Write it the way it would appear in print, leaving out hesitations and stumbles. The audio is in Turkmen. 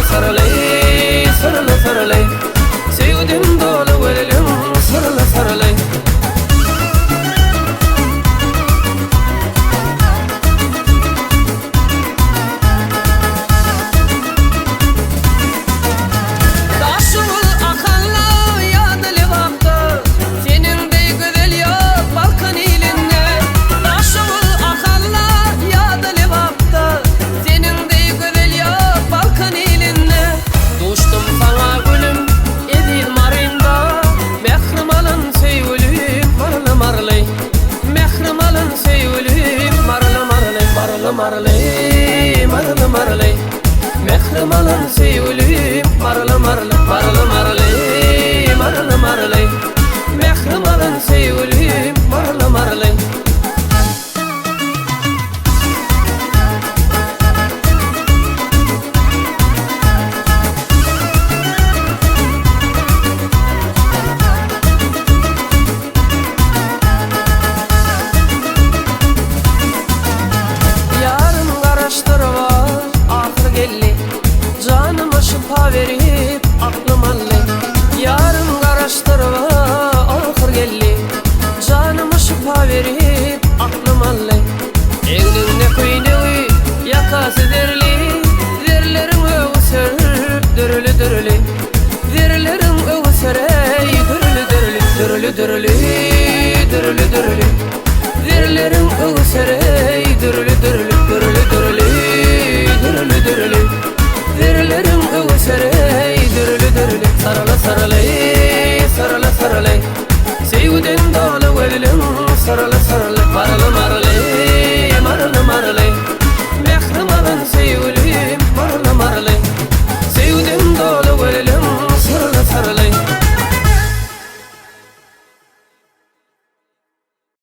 syrly, syrly, syrly, Söýgüden doly gülüm syrly, syrly. Daşoguz Ahalla ýa-da Lebapda, Seniň deý gözel ýok Balkan ilinde. Daşoguz Ahalla ýa-da Lebapda, Seniň deý gözel ýok Balkan ilinde. Duşdum saňa gülüm eziz Marymda, Mährim alan söýgülim Maryly Maryly. Mährim alan söýgülim Maryly Maryly Maryly Maryly Maryly Maryly. Mährim alan söýgülim Maryly Maryly Maryly Maryly Maryly Maryly. Mährim alan söýgülim Maryly Maryly.